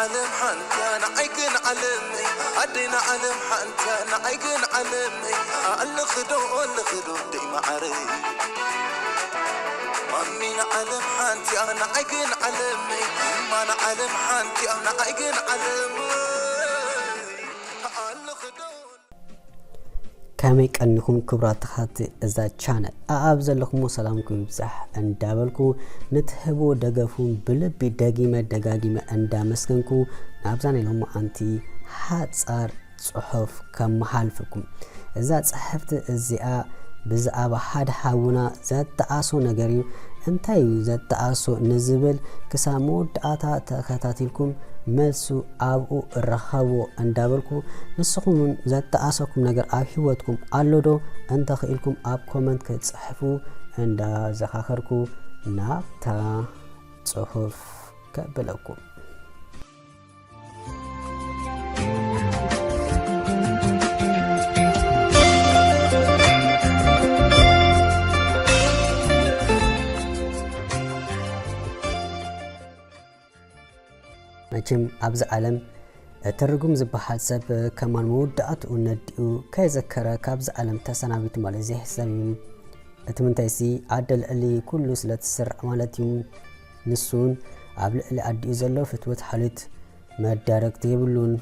ዓለም ሓንታ ንዓይ ግን ዓለመይ ኣደይ ንዓለም ሓንታ ንዓይ ግን ዓለመይ ኣለኽዶ ኣለኽዶ ደይ መዓረይ ማሚ ንዓለም ሓንቲኣ ንዓይ ግን ዓለመይ እማ ንዓለም ሓንቲኣ ንዓይ ግን ዓለመይ ኣለኽዶ ከመይ ቀኒኹም ክቡራት ተኸታተልቲ እዛ ቻነል? ኣኣብ ዘለኹሞ ሰላምኩም ይብዛሕ እንዳበልኩ ንትህቦ ደገፉን ብልቢ ደጊመ ደጋጊመ እንዳመስገንኩ ናብዛ ናይ ሎማዓንቲ ሓጻር ጽሑፍ ከመሓልፈኩም። እዛ ጽሕፍቲ እዚኣ ብዛዕባ ሓደ ሓውና ዘተኣሶ ነገር እዩ። እንታይ እዩ ዘተኣሶ ንዝብል ክሳብ መወዳእታ ተኸታቲልኩም መልሱ ኣብኡ ረኸብዎ እንዳበልኩ ንስኹም እውን ዘተኣሰኩም ነገር ኣብ ህይወትኩም ኣሎ ዶ እንተኽኢልኩም ኣብ ኮመንት ክትፅሕፉ እንዳዘኻኸርኩ ናብታ ፅሑፍ ከብለኩም። መቸም ኣብዚ ዓለም እቲ ርጉም ዝበሃል ሰብ ከማን መወዳእትኡ ነዲኡ ከይዘከረ ካብዚ ዓለም ተሰናቢቱ ማለት ዘይሕሰብ እዩ። እቲ ምንታይሲ ኣደ ልዕሊ ኩሉ ስለ ትስራዕ ማለት እዩ። ንሱን ኣብ ልዕሊ ኣዲኡ ዘሎ ፍትወት ሓልዮት መዳረግቲ የብሉን።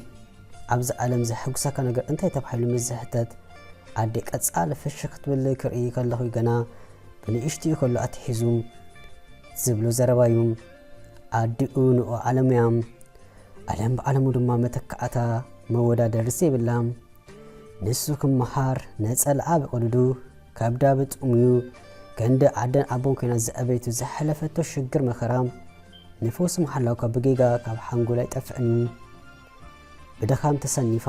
ኣብዚ ዓለም ዘሐጉሰካ ነገር እንታይ ተባሂሉ ምስ ዝሕተት ኣደ ቀጻሊ ፍሽኽ ክትብል ክርኢ ከለኹ ገና ብንእሽትኡ ከሎ ኣትሒዙ ዝብሎ ዘረባ እዩ። ኣዲኡ ንኡ ዓለም እያ። ዓለም ብዓለሙ ድማ መተካእታ መወዳደሪ ዘይብላ። ንሱ ክመሃር ነጸልኣ ብቕድዱ ከብዳ ብጥሙዩ ክንዲ ዓደን ኣቦን ኮይና ዘዕበይቱ ዘሕለፈቶ ሽግር መኸራ ንፈውሲ መሓላውካ ብጌጋ ካብ ሓንጎል ኣይጠፍእን እዩ። ብድኻም ተሰኒፋ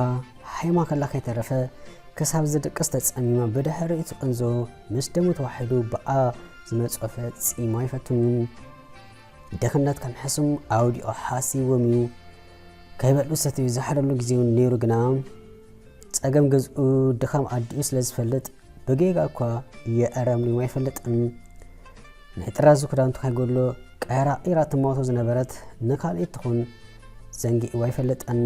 ሓይማ ከላ ከይተረፈ ክሳብ ዝድቅስ ተጸሚማ ብድሕሪኡ ትቕንዞ ምስ ደሙ ተዋሒዱ ብኣ ዝመጾ ፈጺሙ ኣይፈቱን እዩ። ድኽነት ከም ሕሱም ኣውዲቑ ሓሲዎም እዩ። ከይበልዑ ሰትዩ ዝሓደሉ ግዜ እውን ነይሩ ግና ጸገም ገዝኡ ድኻም ኣዲኡ ስለ ዝፈልጥ ብጌጋ እኳ የዕረምልዎም ኣይፈልጥን። ናይ ጥራዙ ክዳውንቱ ከይጎድሎ ቀራቒራ ትማቶ ዝነበረት ንኻልኢት ትኹን ዘንጊዕዋ ኣይፈልጥን።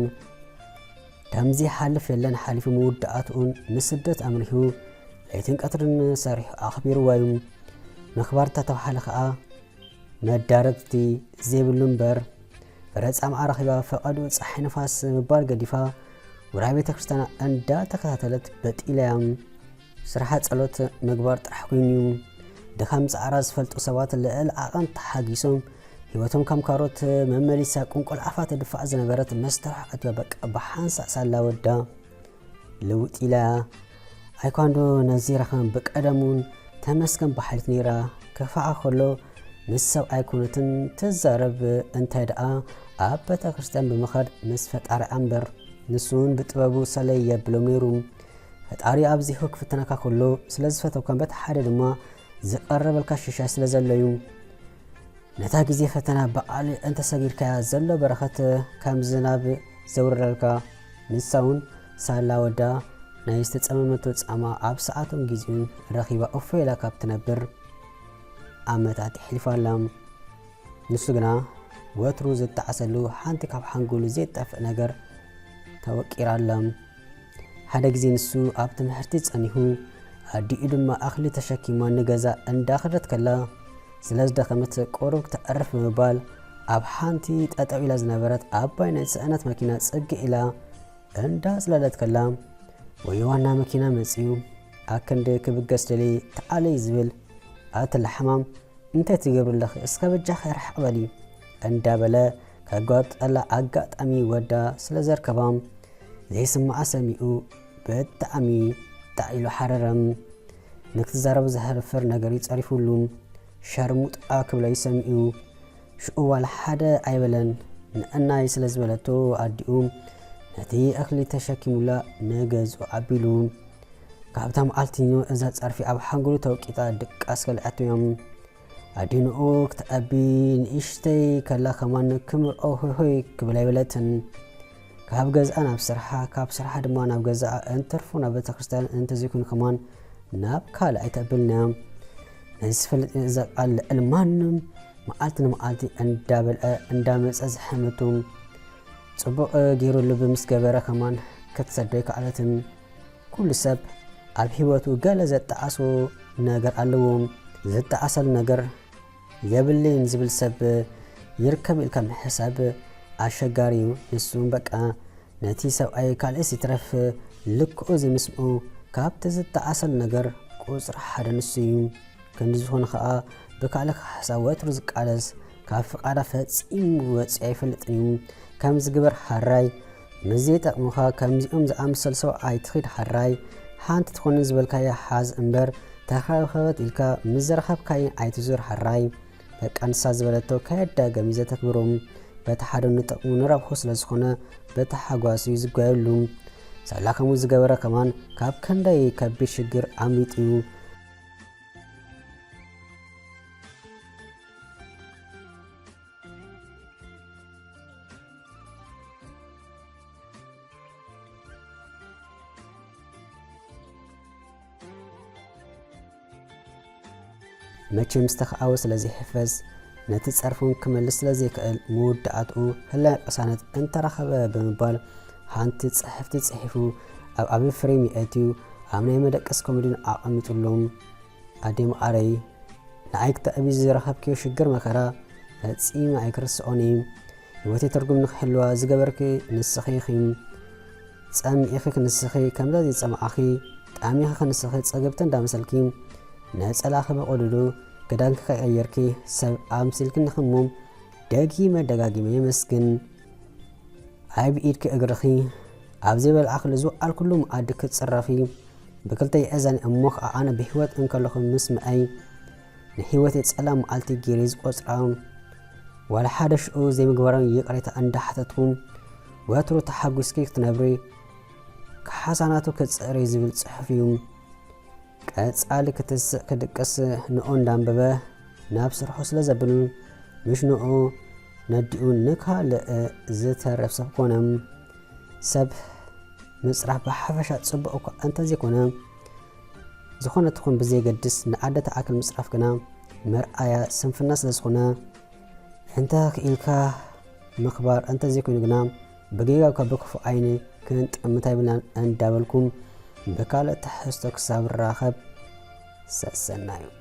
ከምዚ ሓልፍ የለን ሓሊፉ መወዳእትኡን ንስደት ኣምሪሁ ለይትን ቀትርን ሰሪሑ ኣኽቢርዋ እዩ። ምኽባር እንተተባህለ ኸኣ መዳረግቲ ዘይብሉ እምበር ፍረ ጻምኣ ረኺባ ፈቐድኡ ጸሓይ ንፋስ ምባል ገዲፋ ውራይ ቤተ ክርስቲያና እንዳተኸታተለት በጢለያ። ስርሓ ጸሎት ምግባር ጥራሕ ኮይኑ እዩ። ድኻም ጻዕራ ዝፈልጡ ሰባት ልዕል ዓቐን ተሓጊሶም ህይወቶም ከም ካሮት መመሊሳ ቁንቁል ዓፋ ትድፋእ ዝነበረት መስተርሖ ኣትያ በቃ ብሓንሳእ ሳላ ወዳ ልውጥ ኢላ። ኣይኳንዶ ነዚራ ከም ብቀደሙን ተመስገን በሃሊት ነይራ። ከፋዓ ከሎ ምስ ሰብኣይ ኣይኮነትን ትዛረብ፣ እንታይ ደኣ ኣብ ቤተ ክርስቲያን ብምኻድ ምስ ፈጣሪኣ እምበር። ንሱ እውን ብጥበቡ ሰለይ የብሎም ነይሩ። ፈጣሪ ኣብዚሑ ክፍትነካ ከሎ ስለ ዝፈተውካን በቲ ሓደ ድማ ዝቐረበልካ ሽሻይ ስለ ዘሎ እዩ። ነታ ግዜ ፈተና ብቓል እንተሰጊርካያ ዘሎ በረኸት ከም ዝናብ ዘውርደልካ፣ ንሳ እውን ሳላ ወዳ ናይ ዝተጸመመቶ ጻማ ኣብ ሰዓቱን ግዜኡን ረኺባ እፎይ ኢላ ካብ ትነብር ዓመታት የሕሊፋ ኣላ። ንሱ ግና ወትሩ ዝጠዓሰሉ ሓንቲ ካብ ሓንጎሉ ዘይጠፍእ ነገር ተወቂራ ኣላ። ሓደ ግዜ ንሱ ኣብ ትምህርቲ ጸኒሑ፣ ኣዲኡ ድማ ኣኽሊ ተሸኪማ ንገዛ እንዳኸደት ከላ፣ ስለ ዝደኸመት ቁሩብ ክተዕርፍ ብምባል፣ ኣብ ሓንቲ ጠጠው ኢላ ዝነበረት ዓባይ ናይ ጽዕነት መኪና ጽግዕ ኢላ እንዳጽለለት ከላ፣ ወዮ ዋና መኪና መጺኡ፣ ኣክንዲ ክብገስ ደልየ ተዓለይ ዝብል፣ ኣቲ ለሓማም፣ እንታይ ትገብሪ ኣለኺ? እስከ በጃኺ ርሕቕ በሊ እንዳበለ ከጓጠላ ኣጋጣሚ ወዳ ስለ ዘርከባ ዘይስምዓ ሰሚዑ ብጣዕሚ ጣዕ ኢሉ ሓረረ። ንክትዛረብ ዘሕፍር ነገር እዩ ጸሪፉሉ። ሸርሙጣ ክብላ እዩ ሰሚዑ። ሽዑ ዋላ ሓደ ኣይበለን። ንዕናይ ስለ ዝበለቶ ኣዲኡ ነቲ እኽሊ ተሸኪሙላ ንገዝኡ ዓቢሉ። ካብታ መዓልቲ እዛ ጸርፊ ኣብ ሓንጎሉ ተወቂጣ ድቃስ ከልኣቶ እዮም። ኣዲንኡ ክትኣቢ ንእሽተይ ከላ ከማን ክምርዖ ሆይ ሆይ ክብል ኣይበለትን። ካብ ገዝኣ ናብ ስርሓ፣ ካብ ስርሓ ድማ ናብ ገዛኣ፣ እንትርፎ ናብ ቤተክርስትያን፣ እንተዘይኮይኑ ከማን ናብ ካልእ ኣይተኣብልንያ። ነዚ ዝፈልጥ እዛ ቃል ልዕሊ ማንም መዓልቲ ንመዓልቲ እንዳበልዐ እንዳመጸ ዝሕምቱ። ጽቡቕ ገይሩ ልቢ ምስ ገበረ ከማን ክትሰዶ ኣይከኣለትን። ኩሉ ሰብ ኣብ ህይወቱ ገለ ዘጠዓሶ ነገር ኣለዎ። ዝጠዓሰል ነገር የብለይን ዝብል ሰብ ይርከብ ኢልካ ምሕሳብ ኣሸጋሪ እዩ። ንሱ በቃ ነቲ ሰብኣይ ካልእስ ይትረፍ ልክኡ ዘይምስምኡ ካብቲ ዝጠዓሰል ነገር ቁጽሪ ሓደ ንሱ እዩ። ክንዲ ዝኾነ ኸኣ ብካልእ ካሕሳ ወትሩ ዝቃለስ ካብ ፍቓዳ ፈጺሙ ወጺኡ ኣይፈልጥን እዩ። ከም ዝግበር ሓራይ ምስ ዘይጠቕሙኻ ከምዚኦም ዝኣመሰሉ ሰብኣይ ትኺድ ሓራይ ሓንቲ ትኾንን ዝበልካያ ሓዝ እምበር ተኸበከበት ኢልካ ምስ ዘረኸብካየን ኣይትዙር ሓራይ። በቃ ንሳ ዝበለቶ ከየዳገም እዩ ዘተግብሮ። በቲ ሓደ ንጥቕሙ ንረብሑ ስለ ዝኾነ በቲ ሓጓስ እዩ ዝጓየሉ። ሳላ ከምኡ ዝገበረ ከማን ካብ ክንደይ ከቢድ ሽግር ኣምሊጡ እዩ። መቸም ዝተኸኣወ ስለ ዘይሕፈስ ነቲ ጸርፉን ክመልስ ስለ ዘይክእል መወዳእትኡ ህላዊ ቅሳነት እንተረኸበ ብምባል ሓንቲ ጽሕፍቲ ጽሒፉ ኣብ ዓቢ ፍሬም የእትዩ ኣብ ናይ መደቀሲ ኮመዲን ኣቐሚጡሎም። ኣዴ መዓረይ፣ ንዓይ ክተዕቢ ዝረኸብክዮ ሽግር መከራ ፈጺመ ኣይክርስኦን እየ። ህይወተይ ትርጉም ንኽህልዋ ዝገበርኪ ንስኺ ኢኺ። ጸሚእኺ ክንስኺ ከምዛ ዘይጸማእኺ፣ ጠሚኺ ክንስኺ ጸገብቲ እንዳመሰልኪ፣ ነጸላኺ ብቕዱዱ ክዳንኪ ከይቀየርኪ ሰብ ኣምሲልኪ ንኽሞ ደጊመ ደጋጊመ የመስግን። ኣይ ብኢድኪ እግርኺ ኣብ ዘይበልዓኽሉ ዝወዓልኩሉ መኣዲ ክትጽረፊ፣ ብክልተ የእዛኒ እሞ ኸዓ ኣነ ብህይወት እንከለኹ ምስምዐይ ንህይወተይ ጸላም መዓልቲ ገይረ ዝቆጽራ፣ ዋላ ሓደ ሽዑ ዘይምግባሮም ይቕሬታ እንዳሓተትኩ፣ ወትሩ ተሓጒስኪ ክትነብሪ፣ ካሕሳ ናቱ ክትጽዕሪ ዝብል ጽሑፍ እዩ። ቀጻሊ ክትስእ ክድቅስ ንኡ እንዳንበበ ናብ ስርሑ ስለ ዘብል፣ ምሽ ንኡ ነዲኡ ንኻልእ ዝተርፍ ሰብ ኮነ። ሰብ ምጽራፍ ብሓፈሻ ጽቡቕ እኳ እንተዘይኮነ፣ ዝኾነ ትኹን ብዘየገድስ ንኣደ ትኣክል ምጽራፍ ግና መርኣያ ስንፍና ስለ ዝኾነ፣ እንተ ክኢልካ ምኽባር እንተ ዘይኮይኑ ግና ብጌጋ እኳ ብክፉእ ዓይኒ ክንጥምት ኣይብልናን እንዳበልኩም ብካልእ ትሕዝቶ ክሳብ ንራኸብ ሰሰናዩ።